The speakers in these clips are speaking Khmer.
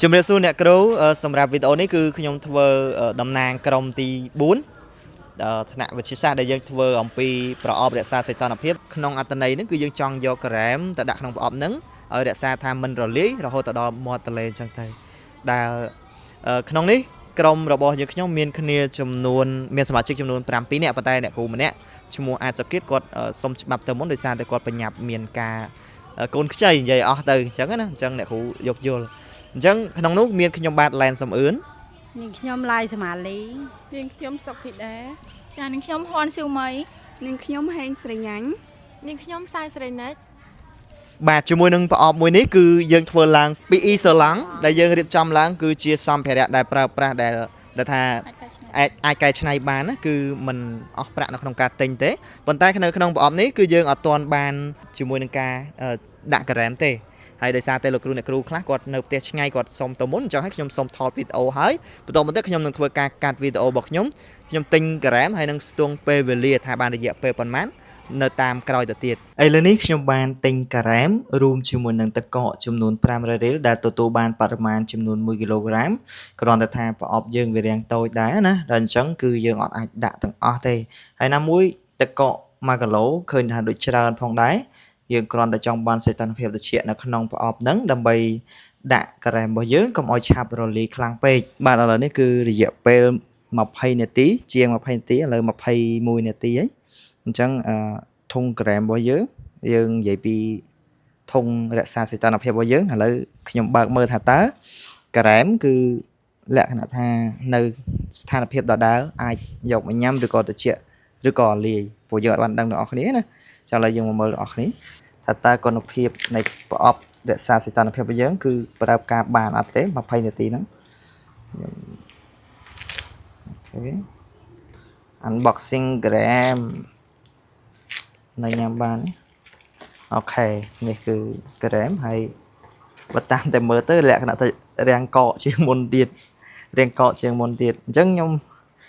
ជំរាបសួរអ្នកគ្រូសម្រាប់វីដេអូនេះគឺខ្ញុំធ្វើតំណាងក្រុមទី4ថ្នាក់វិទ្យាសាស្ត្រដែលយើងធ្វើអំពីប្រអប់រក្សាសីតុណ្ហភាពក្នុងអត្ថន័យហ្នឹងគឺយើងចង់យកការ៉េមទៅដាក់ក្នុងប្រអប់ហ្នឹងឲ្យរក្សាថាមិនរលាយរហូតទៅដល់មាត់ទន្លេអញ្ចឹងទៅដែលក្នុងនេះក្រុមរបស់យើងខ្ញុំមានគ្នាចំនួនមានសមាជិកចំនួន7នាក់ប៉ុន្តែអ្នកគ្រូម្នាក់ឈ្មោះអាចសុគិតគាត់សុំច្បាប់ទៅមុនដោយសារតែគាត់បញ្ញាប់មានការកូនខ្ចីនិយាយអស់ទៅអញ្ចឹងណាអញ្ចឹងអ្នកគ្រូយោគយល់អញ្ចឹងក្នុងនោះមានខ្ញុំបាទឡែនសំអឿន នាងខ្ញុំឡាយសមាលី នាងខ្ញុំសុកធីតា ចានាងខ្ញុំហ៊ានស៊ីវមី នាងខ្ញុំហេងស្រីញ៉ាញ់ នាងខ្ញុំសាយស្រីនិច បាទជាមួយនឹងប្រអប់មួយនេះគឺយើងធ្វើឡើងពីអ៊ីសូឡង់ដែលយើងរៀបចំឡើងគឺជាសម្ភារៈដែលប្រើប្រាស់ដែលដែលថា អាចកែច្នៃ អាចកែច្នៃបានណាគឺมันអស់ប្រាក់នៅក្នុងការទិញទេប៉ុន្តែនៅក្នុងប្រអប់នេះគឺយើងអត់ទាន់បានជាមួយនឹងការដាក់ការ៉េមទេហើយដោយសារតែលោកគ្រូអ្នកគ្រូខ្លះគាត់នៅផ្ទះឆ្ងាយគាត់សុំទៅមុនអញ្ចឹងហើយខ្ញុំសុំថតវីដេអូហើយបន្តមកទៀតខ្ញុំនឹងធ្វើការកាត់វីដេអូរបស់ខ្ញុំខ្ញុំទិញការ៉េមហើយនឹងស្ទង់ពេលវេលាថាបានរយៈពេលប៉ុន្មាននៅតាមក្រោយទៅទៀតឥឡូវនេះខ្ញុំបានទិញការ៉េមរួមជាមួយនឹងទឹកកកចំនួន500រៀលដែលទទួលបានបរិមាណចំនួន1គីឡូក្រាមគ្រាន់តែថាប្រអប់យើងវារាងតូចដែរណាដល់អញ្ចឹងគឺយើងអត់អាចដាក់ទាំងអស់ទេហើយណាមួយទឹកកក1គីឡូឃើញថាដូចច្រើនផងដែរយើងគ្រាន់តែចង់បានសីតុណ្ហភាពត្រជាក់នៅក្នុងប្រអប់ហ្នឹងដើម្បីដាក់ការ៉េមរបស់យើងកុំឲ្យឆាប់រលាយខ្លាំងពេកបាទឥឡូវនេះគឺរយៈពេល20នាទីជាង20នាទីឥឡូវ21នាទីហើយអញ្ចឹងអឺធុងការ៉េមរបស់យើងយើងនិយាយពីធុងរក្សាសីតុណ្ហភាពរបស់យើងឥឡូវខ្ញុំបើកមើលថាតើការ៉េមគឺលក្ខណៈថានៅស្ថានភាពដដែលអាចយកមកញ៉ាំឬក៏ត្រជាក់ឬក៏លាយព្រោះយើងអត់បានដឹងទាំងអស់គ្នាណាចាឥឡូវយើងមកមើលទាំងអស់គ្នាថាតើគុណភាពនៃប្រអប់រក្សាសីតុណ្ហភាពរបស់យើងគឺប្រើការបានអត់ទេ20នាទីហ្នឹងខ្ញុំ OK unboxing gram នៅញ៉ាំបានទេ OK នេះគឺ gram ហើយបើតាមតែមើលទៅលក្ខណៈទៅរាងកកជាងមុនទៀតរាងកកជាងមុនទៀតអញ្ចឹងខ្ញុំ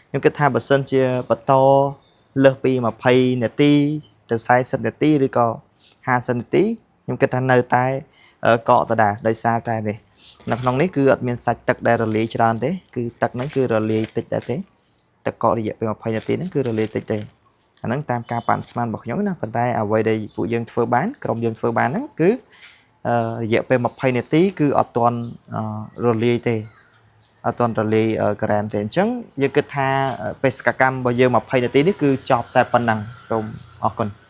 ខ្ញុំគិតថាបើសិនជាបន្តលើសពី20នាទីទៅ40នាទីឬក៏50នាទីខ្ញុំគិតថានៅតែកកដដែលដោយសារតែនេះនៅក្នុងនេះគឺអត់មានសាច់ទឹកដែលរលាយច្រើនទេគឺទឹកហ្នឹងគឺរលាយតិចដែរទេទឹកកករយៈពេល20នាទីហ្នឹងគឺរលាយតិចទេអាហ្នឹងតាមការប៉ាន់ស្មានរបស់ខ្ញុំណាប៉ុន្តែអ្វីដែលពួកយើងធ្វើបានក្រុមយើងធ្វើបានហ្នឹងគឺរយៈពេល20នាទីគឺអត់ទាន់រលាយទេអត់ទាន់រលាយការ៉េមទេអញ្ចឹងយើងគិតថាបេសកកម្មរបស់យើង20នាទីនេះគឺចប់តែប៉ុណ្ណឹងសូមអរគុណ។